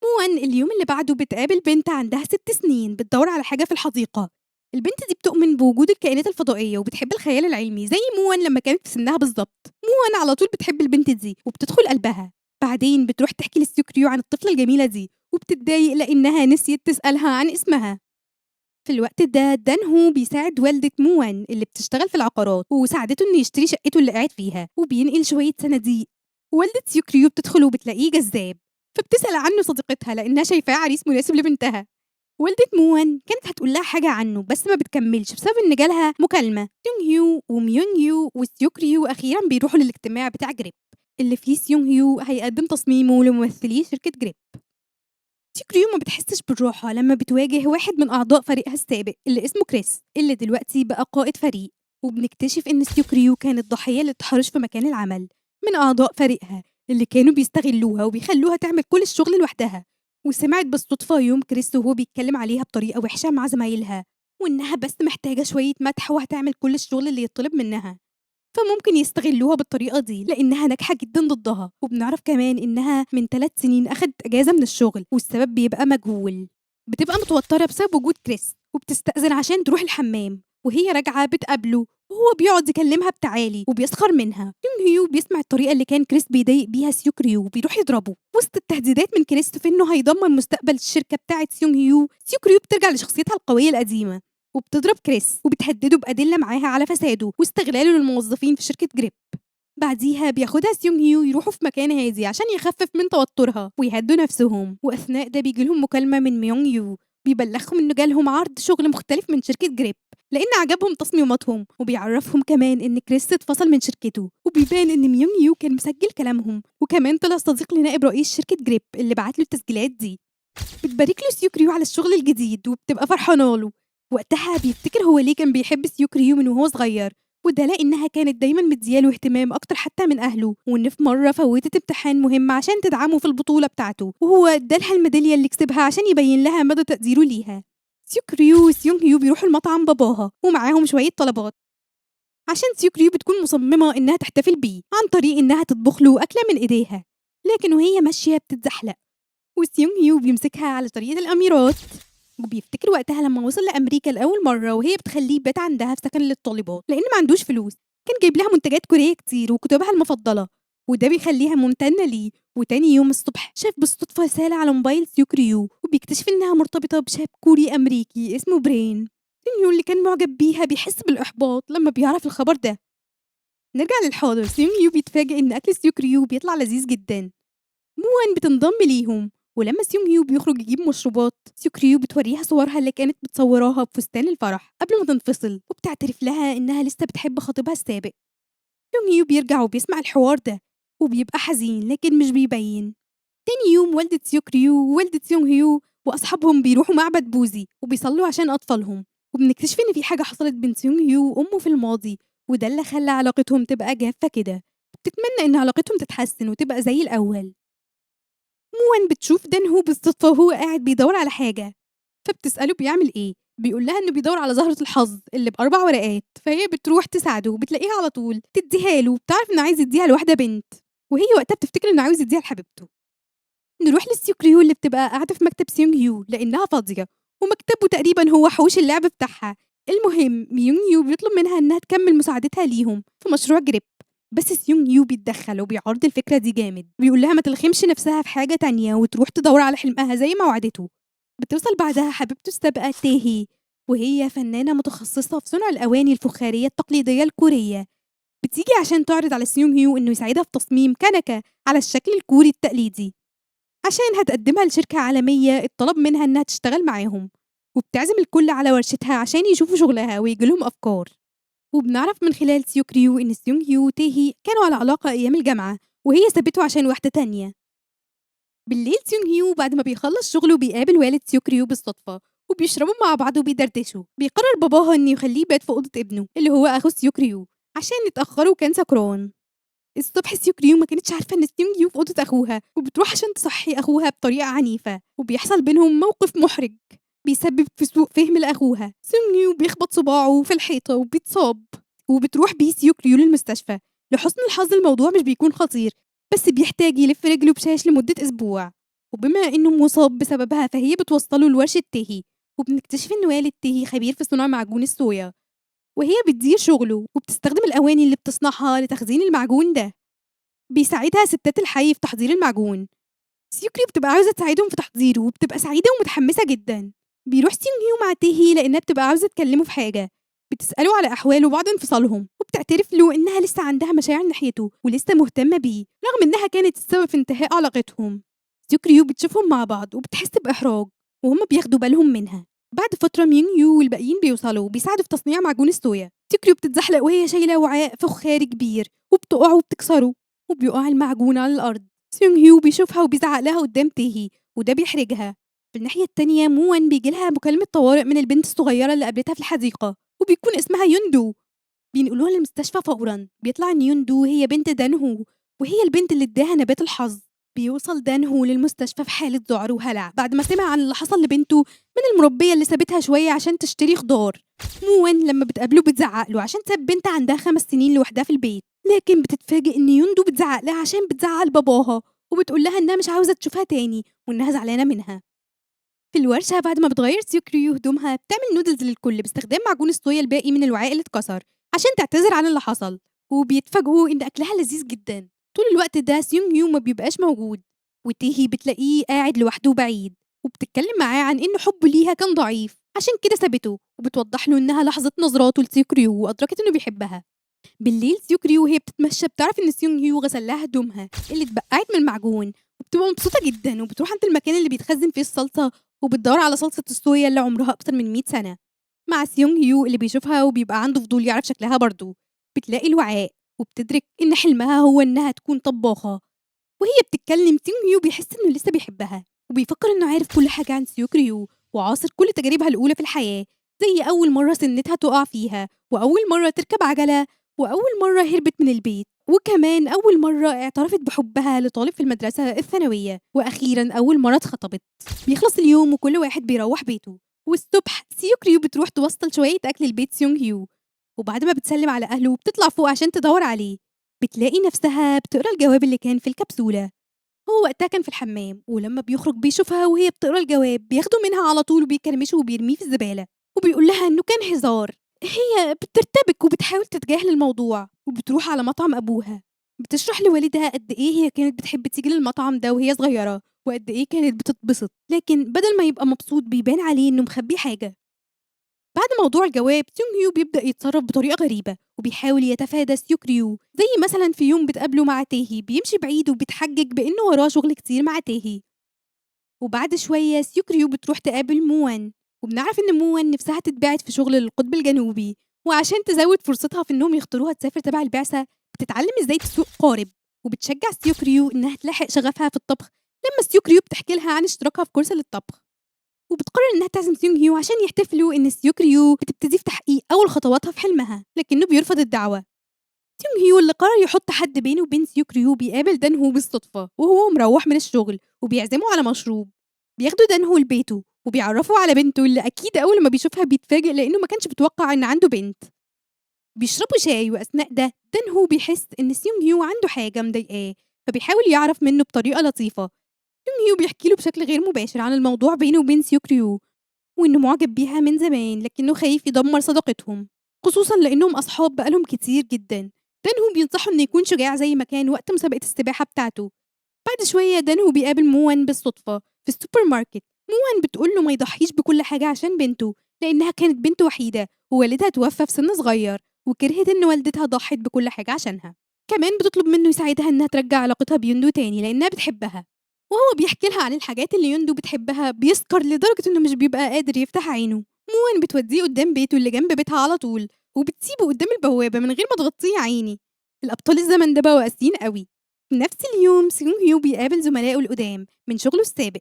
موان اليوم اللي بعده بتقابل بنت عندها 6 سنين بتدور على حاجة في الحديقة. البنت دي بتؤمن بوجود الكائنات الفضائية وبتحب الخيال العلمي زي موان لما كانت في سنها بالظبط. موان على طول بتحب البنت دي وبتدخل قلبها. بعدين بتروح تحكي لسيوك ريو عن الطفلة الجميلة دي وبتتضايق لأنها نسيت تسألها عن اسمها. في الوقت ده دان هو بيساعد والدة موان اللي بتشتغل في العقارات وساعدته إنه يشتري شقته اللي قاعد فيها، وبينقل شوية صناديق. والدة سيوك ريو بتدخل وبتلاقيه جذاب، فبتسأل عنه صديقتها لأنها شايفاه عريس مناسب لبنتها. والدة موان كانت هتقول لها حاجة عنه بس ما بتكملش بسبب إن جالها مكالمة. سيونغ يو وميونغ يو وسيوك ريو أخيراً بيروحوا للاجتماع بتاع جريب اللي فيه سيونغ يو هيقدم تصميمه لممثلي شركة جريب. سيوك ريو ما بتحسش بالراحة لما بتواجه واحد من أعضاء فريقها السابق اللي اسمه كريس، اللي دلوقتي بقى قائد فريق، وبنكتشف إن سيوك ريو كانت ضحية للتحرش في مكان العمل من أعضاء فريقها اللي كانوا بيستغلوها وبيخلوها تعمل كل الشغل لوحدها. وسمعت بالصدفة يوم كريس وهو بيتكلم عليها بطريقة وحشة مع زمايلها، وإنها بس محتاجة شوية مدح وهتعمل كل الشغل اللي يطلب منها، فممكن يستغلوها بالطريقة دي لأنها ناجحة جدا ضدها. وبنعرف كمان إنها من 3 سنين أخدت أجازة من الشغل والسبب بيبقى مجهول. بتبقى متوترة بسبب وجود كريس وبتستأذن عشان تروح الحمام، وهي راجعة بتقابله وهو بيقعد يكلمها بتعالي وبيسخر منها. سيونغ يو بيسمع الطريقة اللي كان كريس بيضايق بيها سيوك ريو وبيروح يضربه. وسط التهديدات من كريس في إنه هيدمر مستقبل الشركة بتاعة سيونغ يو، سيوك ريو بترجع لشخصيتها القوية القديمة وبتضرب كريس وبتهدده بأدلة معاها على فساده واستغلاله للموظفين في شركة جريب. بعديها بياخدها سيونغ يو يروحوا في مكان هادي عشان يخفف من توترها ويهدوا نفسهم. وأثناء ده بيجيلهم مكالمة من ميونغ يو بيبلغهم إنه جالهم عرض شغل مختلف من شركة جريب لأن عجبهم تصميماتهم، وبيعرفهم كمان إن كريس اتفصل من شركته. وبيبان إن ميونغ يو كان مسجل كلامهم، وكمان طلع صديق لنائب رئيس شركة جريب اللي بعت له التسجيلات دي. بتبارك له سيوك ريو على الشغل الجديد وبتبقى فرحانة له. وقتها بيفتكر هو ليه كان بيحب سيوك ريو من وهو صغير، وده لأنها كانت دايما مدياله اهتمام أكتر حتى من أهله، وإن في مرة فوتت امتحان مهم عشان تدعمه في البطولة بتاعته، وهو ادالها الميدالية اللي كسبها عشان يبين لها مدى تقديره ليها. سيوك ريو وسيونغ يو بيروحوا المطعم باباها ومعاهم شوية طلبات عشان سيوك ريو بتكون مصممة إنها تحتفل بيه عن طريق إنها تطبخ له أكلة من إيديها، لكن وهي ماشية بتتزحلق وسيونغ يو بيمسكها على طريقة الأميرات. وبيفتكر وقتها لما وصل لأمريكا لأول مرة وهي بتخليه بات عندها في سكن للطالبات لأن ما عندوش فلوس، كان جايب لها منتجات كورية كتير وكتبها المفضلة، وده بيخليها ممتنة ليه. وتاني يوم الصبح شاف بالصدفة رسالة على موبايل سيوك ريو وبيكتشف إنها مرتبطة بشاب كوري أمريكي اسمه برين. سيونغ يو اللي كان معجب بيها بيحس بالإحباط لما بيعرف الخبر ده. نرجع للحاضر، سيونغ يو بيتفاجئ إن أكل سيوك ريو بيطلع لذيذ جدا. موان بتنضم ليهم، ولما سيونغ يو بيخرج يجيب مشروبات سيوك ريو بتوريها صورها اللي كانت بتصوراها بفستان الفرح قبل ما تنفصل، وبتعترف لها إنها لسه بتحب خطيبها السابق. سيونغ يو بيرجع وبيسمع الحوار ده وبيبقى حزين لكن مش بيبين. تاني يوم والدة سيوك ريو ووالدة سيونغ يو وأصحابهم بيروحوا معبد بوذي وبيصلوا عشان أطفالهم، وبنكتشف إن في حاجة حصلت بين سيونغ يو وأمه في الماضي، وده اللي خلى علاقتهم تبقى جافة كده. بتتمنى إن علاقتهم تتحسن وتبقى زي الأول. موان بتشوف دانهو بالصدفة وهو قاعد بيدور على حاجة، فبتسأله بيعمل إيه، بيقول لها إنه بيدور على زهرة الحظ اللي ب4 ورقات، فهي بتروح تساعده وبتلاقيها على طول تديها له، وبتعرف إنه عايز يديها لواحدة بنت، وهي وقتها بتفتكر إنه عاوز يديها لحبيبته. نروح لسيوكريو اللي بتبقى قاعدة في مكتب سيونج يو لأنها فاضية، ومكتبه تقريبا هو حوش اللعب بتاعها. المهم ميونج يو بيطلب منها إنها تكمل مساعدتها ليهم في مشروع جريب، بس سيونج يو بيتدخل وبيعارض الفكرة دي جامد، بيقول لها ما تلخمش نفسها في حاجة تانية وتروح تدور على حلمها زي ما وعدته. بتوصل بعدها حبيبته السابقة تاهي، وهي فنانة متخصصة في صنع الأواني الفخارية التقليدية الكورية. بتيجي عشان تعرض على سيونج يو إنه يساعدها في تصميم كنكة على الشكل الكوري التقليدي، عشان هتقدمها لشركة عالمية اتطلب منها إنها تشتغل معاهم، وبتعزم الكل على ورشتها عشان يشوفوا شغلها ويجيلهم أفكار. وبنعرف من خلال سيوكريو إن سيونج يو وتاهي كانوا على علاقة أيام الجامعة، وهي سابته عشان واحدة تانية. بالليل سيونج هيو بعد ما بيخلص شغله بيقابل والد سيوكريو بالصدفة، وبيشربوا مع بعض وبيدردشوا. بيقرر باباها إنه يخليه يبات في أوضة ابنه اللي هو أخو سيوكريو عشان اتأخروا وكان سكران. الصبح سيوكريو ما كانتش عارفة إن سيونج يو في أوضة أخوها، وبتروح عشان تصحي أخوها بطريقة عنيفة، وبيحصل بينهم موقف محرج بيسبب في سوء فهم لأخوها. سيونج يو بيخبط صباعه في الحيطة وبيتصاب، وبتروح بيه سيوكريو للمستشفى. لحسن الحظ الموضوع مش بيكون خطير، بس بيحتاج يلف رجله بشاش لمدة أسبوع، وبما إنه مصاب بسببها فهي بتوصله لورشة تاهي. وبنكتشف إن والد تاهي خبير في صنع معجون الصويا، وهي بتدير شغله وبتستخدم الأواني اللي بتصنعها لتخزين المعجون ده. بيساعدها ستات الحي في تحضير المعجون. سيوكريو بتبقى عاوزة تساعدهم في تحضيره، وبتبقى سعيدة ومتحمسة جدا. بيروح سيونج يو مع تاهي لأنها بتبقى عاوزة تكلمه في حاجة، بتسأله على أحواله بعد انفصالهم، وبتعترف له إنها لسه عندها مشاعر ناحيته ولسه مهتمة بيه رغم إنها كانت السبب في انتهاء علاقتهم. سيوكريو بتشوفهم مع بعض وبتحس بإحراج، وهم بياخدوا بالهم منها. بعد فترة ميونج يو والباقيين بيوصلوا وبيساعدوا في تصنيع معجون الصويا. سيوكريو بتتزحلق وهي شايلة وعاء فخاري كبير، وبتقع وبتكسره، وبيقع المعجون على الأرض. سيونج يو بيشوفها وبيزعق لها قدام تاهي، وده بيحرجها. في الناحية التانية موان بيجيلها مكالمة طوارئ من البنت الصغيرة اللي قابلتها في الحديقة، وبيكون اسمها يوندو. بينقلوها للمستشفى فورا. بيطلع إن يوندو هي بنت دانهو، وهي البنت اللي اداها نبات الحظ. بيوصل دانهو للمستشفى في حالة ذعر وهلع بعد ما سمع عن اللي حصل لبنته من المربية اللي سابتها شوية عشان تشتري خضار. موان لما بتقابله بتزعق له عشان ساب بنت عندها 5 سنين لوحدها في البيت، لكن بتتفاجئ إن يوندو بتزعق لها عشان بتزعل باباها، وبتقول لها إنها مش عاوزة تشوفها تاني وإنها زعلانة منها. في الورشة بعد ما بتغير سيوكريو هدومها بتعمل نودلز للكل باستخدام معجون الصويا الباقي من الوعاء اللي اتكسر عشان تعتذر عن اللي حصل، وبيتفاجئوا إن أكلها لذيذ جدا. طول الوقت ده سيونج يو ما بيبقاش موجود، وتيهي بتلاقيه قاعد لوحده بعيد، وبتتكلم معاه عن إن حبه ليها كان ضعيف عشان كده سابته، وبتوضح له إنها لاحظت نظراته لسيوكريو وأدركت إنه بيحبها. بالليل سيوكريو وهي بتتمشى بتعرف إن سيونج يو غسل لها هدومها اللي اتبقعت من المعجون، وبتبقى مبسوطة جدا، وبتروح عند المكان اللي بيتخزن فيه الصلصة وبتدور على صلصة الصويا اللي عمرها أكتر من 100 سنة مع سيونج يو اللي بيشوفها وبيبقى عنده فضول يعرف شكلها برضه. بتلاقي الوعاء وبتدرك إن حلمها هو إنها تكون طباخة. وهي بتتكلم سيونج يو بيحس إنه لسه بيحبها، وبيفكر إنه عارف كل حاجة عن سيوكريو وعاصر كل تجاربها الأولى في الحياة، زي أول مرة سنتها تقع فيها، وأول مرة تركب عجلة، وأول مرة هربت من البيت، وكمان أول مرة اعترفت بحبها لطالب في المدرسة الثانوية، وأخيراً أول مرة اتخطبت. بيخلص اليوم وكل واحد بيروح بيته، والصبح سيوكريو بتروح توصل شوية أكل لبيت سيونج هيو، وبعد ما بتسلم على أهله بتطلع فوق عشان تدور عليه. بتلاقي نفسها بتقرا الجواب اللي كان في الكبسولة. هو وقتها كان في الحمام، ولما بيخرج بيشوفها وهي بتقرا الجواب، بياخده منها على طول وبيكرمشه وبيرميه في الزبالة، وبيقول لها إنه كان هزار. هي بترتبك وبتحاول تتجاهل الموضوع، وبتروح على مطعم أبوها. بتشرح لوالدها قد إيه هي كانت بتحب تيجي للمطعم ده وهي صغيرة، وقد إيه كانت بتتبسط، لكن بدل ما يبقى مبسوط بيبان عليه إنه مخبي حاجة. بعد موضوع الجواب سيونج هيو بيبدأ يتصرف بطريقة غريبة، وبيحاول يتفادى سيوكريو، زي مثلا في يوم بتقابله مع تاهي بيمشي بعيد وبيتحجج بإنه وراه شغل كتير مع تاهي. وبعد شوية سيوكريو بتروح تقابل موان، وبنعرف إن موان نفسها تتبعت في شغل للقطب الجنوبي، وعشان تزود فرصتها في إنهم يختاروها تسافر تبع البعثة بتتعلم إزاي تسوق قارب، وبتشجع سيوكريو إنها تلاحق شغفها في الطبخ لما سيوكريو بتحكي لها عن اشتراكها في كورس للطبخ. وبتقرر إنها تعزم سيونج هيو عشان يحتفلوا إن سيوكريو بتبتدي في تحقيق أول خطواتها في حلمها، لكنه بيرفض الدعوة. سيونغ هيو اللي قرر يحط حد بينه وبين سيوك ريو بيقابل دانهو بالصدفة وهو مروح من الشغل وبيعزمه على مشروب. بياخدوا دانهو لبيته وبيعرفوا على بنته اللي أكيد أول ما بيشوفها بيتفاجئ لأنه ما كانش بيتوقع إن عنده بنت. بيشربوا شاي، وأثناء ده دانهو بيحس إن سيونغ هيو عنده حاجة مضايقاه، فبيحاول يعرف منه بطريقة لطيفة. سيونغ هيو بيحكي له بشكل غير مباشر عن الموضوع بينه وبين سيوك ريو، وإنه معجب بيها من زمان لكنه خايف يدمر صداقتهم، خصوصا لأنهم أصحاب بقالهم كتير جدا. دانهو بينصحه إنه يكون شجاع زي ما كان وقت مسابقة السباحة بتاعته. بعد شوية دانهو بيقابل موان بالصدفة في السوبر ماركت. موان بتقول له ما يضحيش بكل حاجة عشان بنته، لأنها كانت بنت وحيدة ووالدها توفى في سن صغير، وكرهت إن والدتها ضحت بكل حاجة عشانها. كمان بتطلب منه يساعدها إنها ترجع علاقتها بيوندو تاني لأنها بتحبها. وهو بيحكي لها عن الحاجات اللي يوندو بتحبها بيسكر لدرجة إنه مش بيبقى قادر يفتح عينه. موان بتوديه قدام بيته اللي جنب بيتها على طول، وبتسيبه قدام البوابة من غير ما تغطيه عيني. الأبطال الزمن ده بقوا قاسيين قوي. في نفس اليوم سيونغ هيو بيقابل زملائه القدام من شغله السابق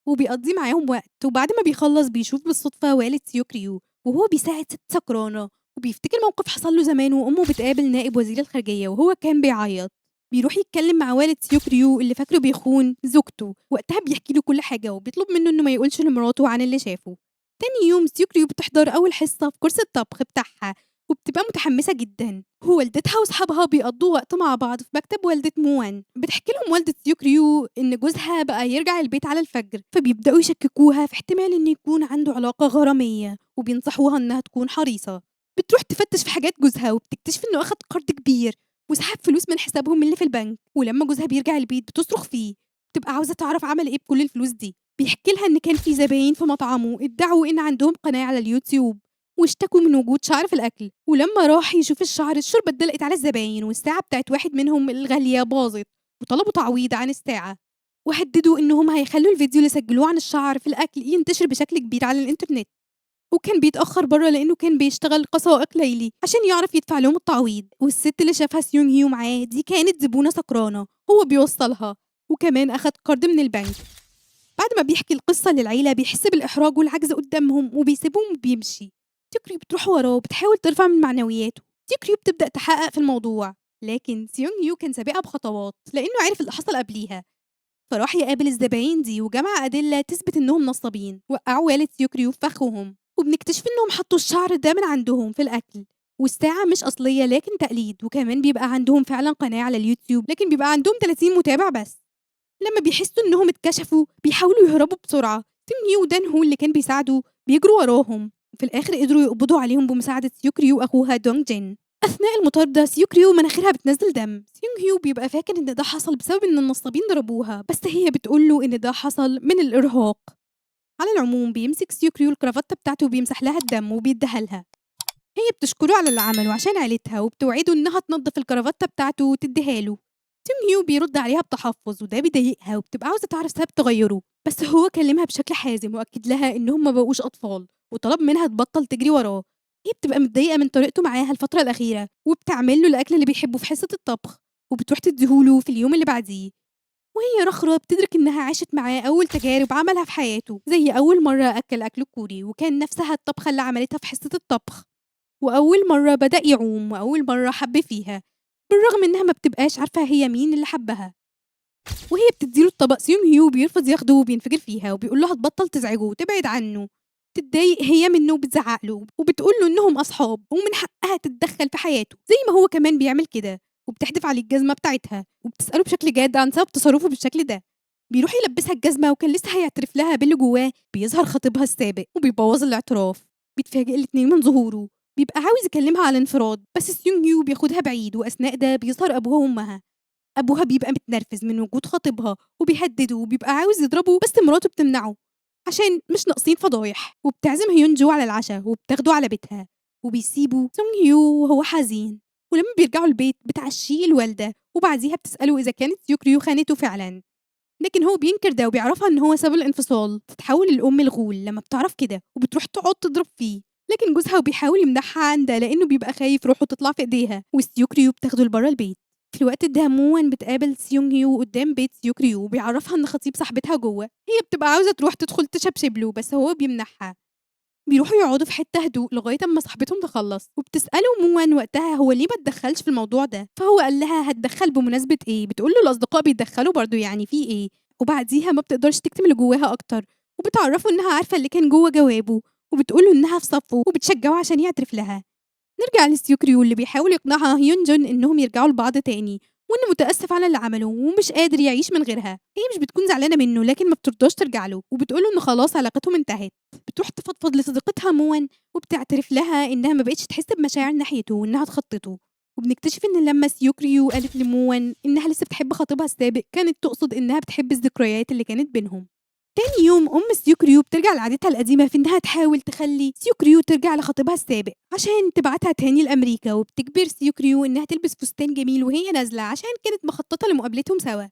وبيقضي معاهم وقت، وبعد ما بيخلص بيشوف بالصدفة والد سيوك ريو وهو بيساعد ست سكرانة، وبيفتكر موقف حصل له زمان وأمه بتقابل نائب وزير الخارجية وهو كان بيعيط. بيروح يتكلم مع والد سيوك ريو اللي فاكره بيخون زوجته، وقتها بيحكي له كل حاجة وبيطلب منه إنه ما يقولش لمراته عن اللي شافه. تاني يوم سيوك ريو بتحضر أول حصة في كورس الطبخ بتاعها وبتبقى متحمسة جدا. ووالدتها وأصحابها بيقضوا وقت مع بعض في مكتب والدة موان. بتحكي لهم والدة سيوك ريو إن جوزها بقى يرجع البيت على الفجر، فبيبدأوا يشككوها في احتمال إنه يكون عنده علاقة غرامية، وبينصحوها إنها تكون حريصة. بتروح تفتش في حاجات جوزها وبتكتشف إنه أخد قرض كبير وسحب فلوس من حسابهم اللي في البنك. ولما جوزها بيرجع البيت بتصرخ فيه، بتبقى عاوزة تعرف عمل إيه بكل الفلوس دي. بيحكي لها إن كان في زباين في مطعمه ادعوا إن عندهم قناة على اليوتيوب واشتكوا من وجود شعر في الأكل، ولما راح يشوف الشعر الشوربة اتدلقت على الزباين والساعة بتاعت واحد منهم الغالية باظت، وطلبوا تعويض عن الساعة، وهددوا إنهم هيخلوا الفيديو اللي سجلوه عن الشعر في الأكل ينتشر بشكل كبير على الإنترنت. وكان بيتأخر بره لأنه كان بيشتغل قصائق ليلي عشان يعرف يدفع لهم التعويض. والست اللي شافها سيونغ هيو معاه دي كانت زبونة سكرانة هو بيوصلها، وكمان أخد قرض من البنك. بعد ما بيحكي القصة للعيلة بيحس بالإحراج والعجز قدامهم وبيسيبهم وبيمشي. سيوك ريو بتروح وراه وبتحاول ترفع من معنوياته. سيوك ريو بتبدأ تحقق في الموضوع، لكن سيونغ هيو كان سابقها بخطوات لأنه عرف اللي حصل قبليها، فراح يقابل الزباين دي وجمع أدلة تثبت إنهم نصابين، وقعوا والد سيوك ريو في فخهم. وبنكتشف إنهم حطوا الشعر ده من عندهم في الأكل، والساعة مش أصلية لكن تقليد، وكمان بيبقى عندهم فعلا قناة على اليوتيوب لكن بيبقى عندهم 30 متابع بس. لما بيحسوا إنهم اتكشفوا بيحاولوا يهربوا بسرعة. سيونغ هيو ودان هو اللي كان بيساعده بيجروا وراهم، وفي الآخر قدروا يقبضوا عليهم بمساعدة سيوك ريو وأخوها دونج جين. أثناء المطاردة سيوك ريو مناخيرها بتنزل دم. سيونغ هيو بيبقى فاكر إن ده حصل بسبب إن النصابين ضربوها، بس هي بتقول له إن ده حصل من الإرهاق. على العموم بيمسك سيوك ريو الكرافتة بتاعته وبيمسح لها الدم وبيديها لها. هي بتشكره على اللي عمله عشان عيلتها، وبتوعده إنها تنظف الكرافتة بتاعته وتديها له. سيونغ هيو بيرد عليها بتحفظ وده بيضايقها وبتبقى عاوزة تعرف سبب تغيره، بس هو كلمها بشكل حازم وأكد لها إنهم ما بقوش أطفال وطلب منها تبطل تجري وراه. هي بتبقى متضايقة من طريقته معاها الفترة الأخيرة وبتعمل له الأكل اللي بيحبه في حصة الطبخ وبتروح تديهوله في اليوم اللي بعديه. وهي رخرة بتدرك إنها عاشت معاه أول تجارب عملها في حياته، زي أول مرة أكل أكل كوري وكان نفسها الطبخة اللي عملتها في حصة الطبخ، وأول مرة بدأ يعوم، وأول مرة حب فيها، بالرغم إنها ما بتبقاش عارفة هي مين اللي حبها. وهي بتديله الطبق سيونغ هيو بيرفض ياخده وبينفجر فيها وبيقول لها تبطل تزعجه وتبعد عنه. تتضايق هي منه وبتزعق له وبتقول له إنهم أصحاب ومن حقها تتدخل في حياته زي ما هو كمان بيعمل كده، وبتحدف عليه الجزمة بتاعتها وبتسأله بشكل جاد عن سبب تصرفه بالشكل ده. بيروح يلبسها الجزمة وكان لسه هيعترف لها باللي جواه، بيظهر خطيبها السابق وبيبوظ الاعتراف. بيتفاجئ الاتنين من ظهوره، بيبقى عاوز يكلمها على انفراد بس سيونغ هيو بياخدها بعيد، وأثناء ده بيظهر أبوها وأمها. أبوها بيبقى متنرفز من وجود خطيبها وبيهدده وبيبقى عاوز يضربه، بس مراته بتمنعه عشان مش ناقصين فضايح، وبتعزم هيونجو على العشاء وبتاخده على بيتها، وبيسيبوا سونغ هيو وهو حزين. ولما بيرجعوا البيت بتعشيه الوالدة وبعديها بتسأله إذا كانت سيوك ريو خانته فعلا، لكن هو بينكر ده وبيعرفها إن هو سبب الانفصال. تتحول الأم الغول لما بتعرف كده وبتروح تقعد تضرب فيه، لكن جوزها وبيحاول يمنعها عن ده لأنه بيبقى خايف روحه تطلع في إيديها، وسيوك ريو بتاخده لبره البيت. في الوقت ده موان بتقابل سيونغ هيو قدام بيت سيوك ريو وبيعرفها إن خطيب صاحبتها جوه. هي بتبقى عاوزة تروح تدخل تشبشب له بس هو بيمنعها. بيروحوا يقعدوا في حتة هدوء لغاية أما صاحبتهم تخلص، وبتسأله موان وقتها هو ليه ما اتدخلش في الموضوع ده، فهو قال لها هتدخل بمناسبة إيه؟ بتقول له الأصدقاء بيتدخلوا برضه، يعني في إيه؟ وبعديها ما بتقدرش تكتم اللي جواها أكتر، وبتعرفه إنها عارفة اللي كان جوه جوابه، وبتقوله إنها في صفه وبتشجعه عشان يعترف لها. نرجع لسيوكريو اللي بيحاول يقنعها هيون جون إنهم يرجعوا لبعض تاني، وإنه متأسف على اللي عمله ومش قادر يعيش من غيرها. هي مش بتكون زعلانة منه، لكن ما بترضاش ترجع له، وبتقوله إنه خلاص علاقتهم انتهت. بتروح تفضفض لصديقتها موان، وبتعترف لها إنها ما بقتش تحس بمشاعر ناحيته وإنها اتخطته. وبنكتشف إن لما سيوكريو قالت لموان إنها لسه بتحب خطيبها السابق، كانت تقصد إنها بتحب الذكريات اللي كانت بينهم. تاني يوم أم سيوكريو بترجع لعادتها القديمة في إنها تحاول تخلي سيوكريو ترجع لخطيبها السابق عشان تبعتها تاني لأمريكا، وبتجبر سيوكريو إنها تلبس فستان جميل وهي نازلة عشان كانت مخططة لمقابلتهم سوا.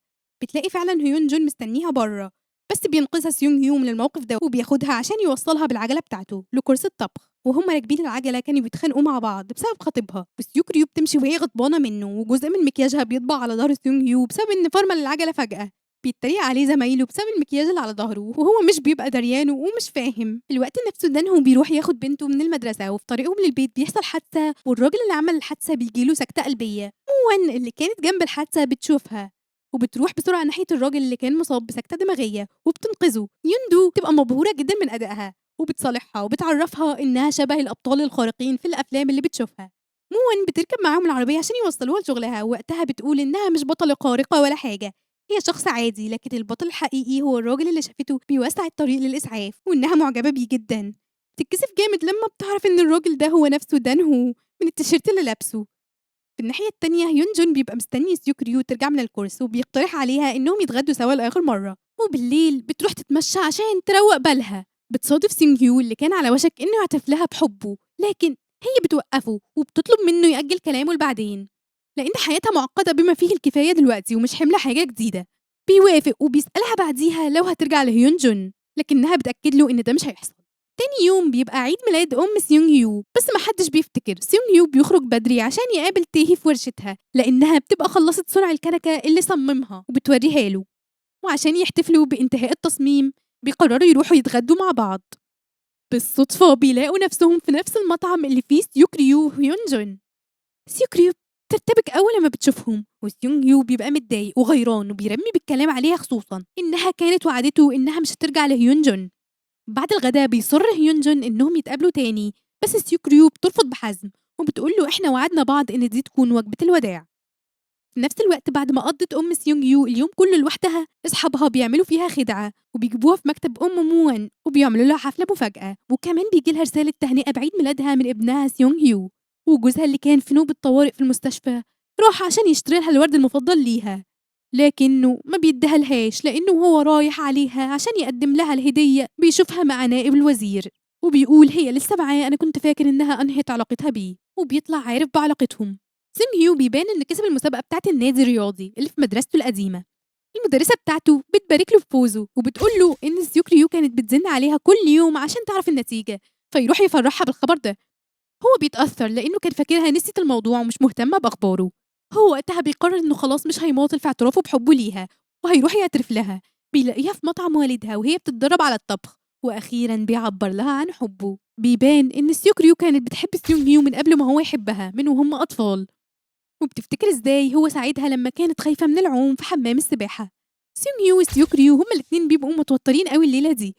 بتلاقي فعلا هيون جون مستنيها بره، بس بينقذها سيونج هيو من الموقف ده وبياخدها عشان يوصلها بالعجلة بتاعته لكرسي الطبخ. وهم راكبين العجلة كانوا بيتخانقوا مع بعض بسبب خطيبها، وسيوكريو بتمشي وهي غضبانة منه، وجزء من مكياجها بيطبع على ظهر سيونج هيو بسبب إن فرمل العجلة فجأة. بيتريق عليه زمايله بسبب المكياج اللي على ظهره وهو مش بيبقى دريانه ومش فاهم. في الوقت نفسه دانهو بيروح ياخد بنته من المدرسة، وفي طريقهم للبيت بيحصل حادثة، والراجل اللي عمل الحادثة بيجيله سكتة قلبية. موان اللي كانت جنب الحادثة بتشوفها وبتروح بسرعة ناحية الراجل اللي كان مصاب بسكتة دماغية وبتنقذه. يوندو تبقى مبهورة جدا من أدائها وبتصالحها وبتعرفها إنها شبه الأبطال الخارقين في الأفلام اللي بتشوفها. موان بتركب معاهم العربية عشان يوصلوها لشغلها، ووقتها بتقول إنها مش بطلة خارقة ولا حاجة، هي شخص عادي، لكن البطل الحقيقي هو الراجل اللي شافته بيوسع الطريق للإسعاف وإنها معجبة بيه جدا. بتتكسف جامد لما بتعرف إن الراجل ده هو نفسه دانهو من التيشيرت اللي لابسه. في الناحية التانية هيون جون بيبقى مستني سيوكريو ترجع من الكورس، وبيقترح عليها إنهم يتغدوا سوا لآخر مرة. وبالليل بتروح تتمشى عشان تروق بالها. بتصادف سيونج هيو اللي كان على وشك إنه يعترف لها بحبه، لكن هي بتوقفه وبتطلب منه يأجل كلامه لبعدين لأن حياتها معقدة بما فيه الكفاية دلوقتي ومش حملة حاجة جديدة. بيوافق وبيسألها بعديها لو هترجع لهيون جون، لكنها بتأكد له إن ده مش هيحصل. تاني يوم بيبقى عيد ميلاد أم سيونج هيو، بس محدش بيفتكر. سيونج هيو بيخرج بدري عشان يقابل تيهي في ورشتها لأنها بتبقى خلصت صنع الكنكة اللي صممها وبتوريها له، وعشان يحتفلوا بانتهاء التصميم بيقرروا يروحوا يتغدوا مع بعض. بالصدفة بيلاقوا نفسهم في نفس المطعم اللي فيه سيوكريو وهيون جون. سيوكريو بترتبك أول لما بتشوفهم، وسيونج هيو بيبقى متضايق وغيران وبيرمي بالكلام عليها، خصوصا إنها كانت وعدته إنها مش هترجع لهيون جون. بعد الغداء بيصر هيون جون إنهم يتقابلوا تاني، بس سيوكريو بترفض بحزم وبتقول له إحنا وعدنا بعض إن دي تكون وجبة الوداع. في نفس الوقت بعد ما قضت أم سيونج هيو اليوم كله لوحدها، أصحابها بيعملوا فيها خدعة وبيجيبوها في مكتب أم موان وبيعملوا لها حفلة مفاجأة، وكمان بيجي لها رسالة تهنئة بعيد ميلادها من ابنها سيونج هيو. وجوزها اللي كان في نوبة طوارئ في المستشفى راح عشان يشتري لها الورد المفضل ليها، لكنه ما بيديها لهاش لأنه هو رايح عليها عشان يقدم لها الهدية بيشوفها مع نائب الوزير وبيقول هي لسه معاه، أنا كنت فاكر إنها أنهت علاقتها بيه، وبيطلع عارف بعلاقتهم. سيونج هيو بيبان إن كسب المسابقة بتاعت النادي الرياضي اللي في مدرسته القديمة. المدرسة بتاعته بتبارك له في فوزه وبتقول له إن سيوكريو كانت بتزن عليها كل يوم عشان تعرف النتيجة، فيروح يفرحها بالخبر ده. هو بيتأثر لأنه كان فاكرها نسيت الموضوع ومش مهتمة بأخباره. هو وقتها بيقرر إنه خلاص مش هيماطل في اعترافه بحبه ليها وهيروح يعترف لها. بيلاقيها في مطعم والدها وهي بتتدرب على الطبخ، وأخيرا بيعبر لها عن حبه. بيبان إن سيوكريو كانت بتحب سيونج هيو من قبل ما هو يحبها، من وهم أطفال، وبتفتكر إزاي هو ساعدها لما كانت خايفة من العوم في حمام السباحة. سيونج هيو وسيوكريو هما الاتنين بيبقوا متوترين قوي الليلة دي،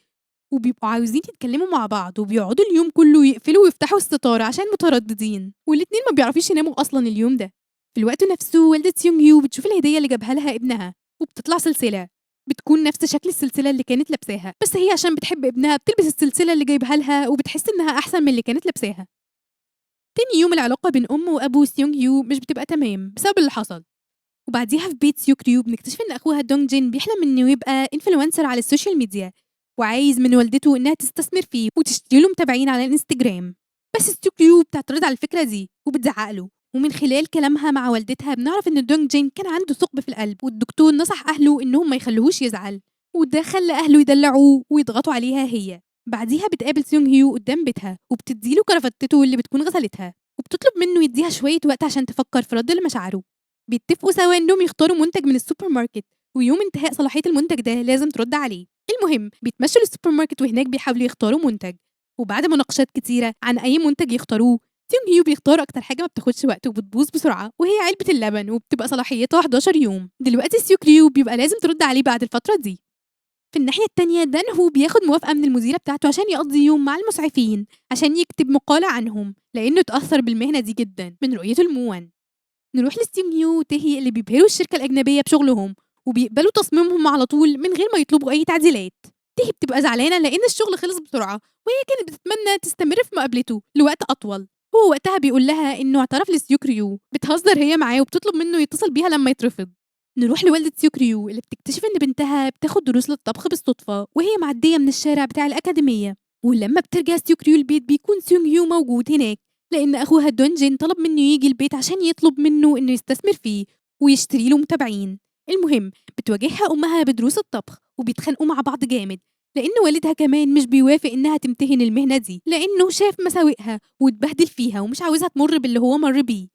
وبيبقوا عاوزين يتكلموا مع بعض، وبيقعدوا اليوم كله يقفلوا ويفتحوا الستارة عشان مترددين، والاتنين ما بيعرفوش يناموا أصلا اليوم ده. في الوقت نفسه والدة سيونج هيو بتشوف الهدية اللي جابها لها ابنها وبتطلع سلسلة بتكون نفس شكل السلسلة اللي كانت لابساها، بس هي عشان بتحب ابنها بتلبس السلسلة اللي جايبها لها وبتحس إنها أحسن من اللي كانت لابساها. تاني يوم العلاقة بين أم وأبو سيونج هيو مش بتبقى تمام بسبب اللي حصل. وبعديها في بيت سيوكريو بنكتشف إن أخوها دونج جين بيحلم إنه يبقى influencer على ال social media، وعايز من والدته إنها تستثمر فيه وتشتري له متابعين على الانستجرام، بس سيوكريو بتعترض على الفكرة دي وبتزعق له. ومن خلال كلامها مع والدتها بنعرف إن دونج جين كان عنده ثقب في القلب، والدكتور نصح أهله إنهم ما يخلوهوش يزعل، وده خلى أهله يدلعوه ويضغطوا عليها هي. بعديها بتقابل سيونج هيو قدام بيتها وبتديله كرافتته اللي بتكون غسلتها، وبتطلب منه يديها شوية وقت عشان تفكر في رد لمشاعره. بيتفقوا سوا إنهم يختاروا منتج من السوبر ماركت، ويوم انتهاء صلاحية المنتج ده لازم ترد عليه. المهم بيتمشوا للسوبر ماركت وهناك بيحاولوا يختاروا منتج، وبعد مناقشات كتيرة عن أي منتج يختاروه، سيونج هيو بيختار أكتر حاجة ما بتاخدش وقت وبتبوظ بسرعة، وهي علبة اللبن، وبتبقى صلاحيتها 11 يوم. دلوقتي سيوك ريو بيبقى لازم ترد عليه بعد الفترة دي. في الناحية التانية دانهو بياخد موافقة من المديرة بتاعته عشان يقضي يوم مع المسعفين عشان يكتب مقالة عنهم، لأنه اتأثر بالمهنة دي جدا من رؤيته لموان. نروح لسيونج هيو وتهي اللي بيبهروا الشركة الأجنبية بشغلهم وبيقبلوا تصميمهم على طول من غير ما يطلبوا أي تعديلات. تهي بتبقى زعلانة لأن الشغل خلص بسرعة، وهي كانت بتتمنى تستمر في مقابلته لوقت أطول. هو وقتها بيقول لها إنه اعترف لسيوك ريو، بتهزر هي معاه وبتطلب منه يتصل بيها لما يترفض. نروح لوالدة سيوك ريو اللي بتكتشف إن بنتها بتاخد دروس للطبخ بالصدفة وهي معدية من الشارع بتاع الأكاديمية. ولما بترجع سيوك ريو البيت بيكون سيونج هيو موجود هناك، لأن أخوها دونجين طلب منه يجي البيت عشان يطلب منه إنه يستثمر فيه ويشتري له متابعين. المهم بتواجهها أمها بدروس الطبخ وبيتخانقوا مع بعض جامد، لأن والدها كمان مش بيوافق إنها تمتهن المهنة دي لأنه شاف مساوئها واتبهدل فيها ومش عاوزها تمر باللي هو مر بيه.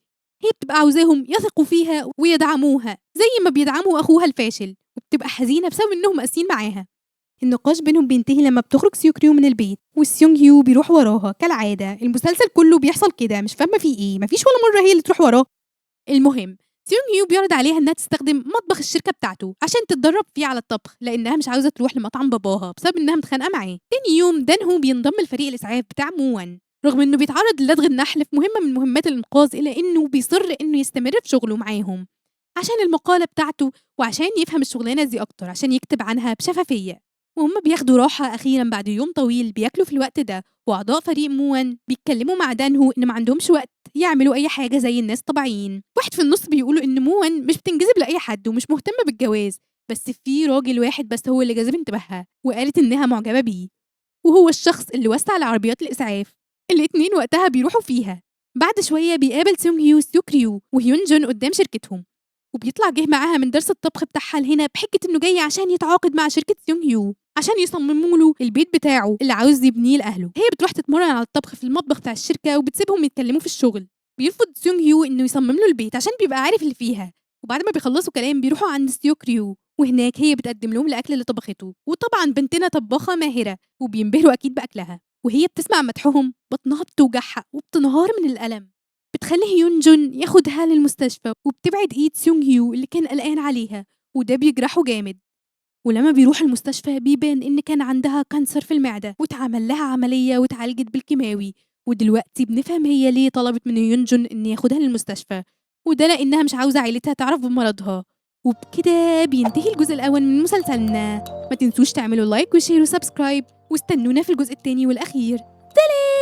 هي بتبقى عاوزاهم يثقوا فيها ويدعموها زي ما بيدعموا أخوها الفاشل، وبتبقى حزينة بسبب إنهم قاسيين معاها. النقاش بينهم بينتهي لما بتخرج سيوك ريو من البيت والسيونج هيو بيروح وراها كالعادة. المسلسل كله بيحصل كده، مش فاهمة فيه إيه، مفيش ولا مرة هي اللي تروح وراه. المهم سيونج هيو بيعرض عليها إنها تستخدم مطبخ الشركة بتاعته عشان تتدرب فيه على الطبخ، لأنها مش عاوزة تروح لمطعم باباها بسبب إنها متخانقة معاه. تاني يوم دانهو بينضم لفريق الإسعاف بتاع موان، رغم إنه بيتعرض للدغ النحل في مهمة من مهمات الإنقاذ، إلا إنه بيصر إنه يستمر في شغله معاهم عشان المقالة بتاعته وعشان يفهم الشغلانة دي أكتر عشان يكتب عنها بشفافية. وهم بياخدوا راحة أخيرا بعد يوم طويل بياكلوا في الوقت ده، وأعضاء فريق موان بيتكلموا مع دانهو إن ما عندهمش وقت يعملوا أي حاجة زي الناس طبيعيين. واحد في النص بيقولوا إن موان مش بتنجذب لأي حد ومش مهتمة بالجواز، بس في راجل واحد بس هو اللي جذب انتباهها وقالت إنها معجبة بيه، وهو الشخص اللي وسع لعربيات الإسعاف. الاتنين وقتها بيروحوا فيها. بعد شوية بيقابل سيونج هيو سيوك ريو وهيون جون قدام شركتهم، وبيطلع جه معاها من درس الطبخ بتاعها لهنا بحجة إنه جاي عشان يتعاقد مع شركة سيونج هيو عشان يصمموا له البيت بتاعه اللي عاوز يبنيه لأهله. هي بتروح تتمرن على الطبخ في المطبخ بتاع الشركة وبتسيبهم يتكلموا في الشغل. بيرفض سيونج هيو إنه يصمم له البيت عشان بيبقى عارف اللي فيها. وبعد ما بيخلصوا كلام بيروحوا عند سيوك ريو، وهناك هي بتقدم لهم الأكل اللي طبخته، وطبعا بنتنا طباخة ماهرة وبينبهروا أكيد بأكلها. وهي بتسمع مدحهم بطنها بتوجعها وبتنهار من الألم. بتخلي هيون جون ياخدها للمستشفى وبتبعد ايد سيونج هيو اللي كان قلقان عليها، وده بيجرحه جامد. ولما بيروح المستشفى بيبان إن كان عندها cancer في المعدة واتعمل لها عملية واتعالجت بالكيماوي. ودلوقتي بنفهم هي ليه طلبت من هيون جون إن ياخدها للمستشفى، وده لأنها مش عاوزة عيلتها تعرف بمرضها. وبكده بينتهي الجزء الأول من مسلسلنا. ما تنسوش تعملوا like و share و subscribe، واستنونا في الجزء الثاني والأخير. سلام.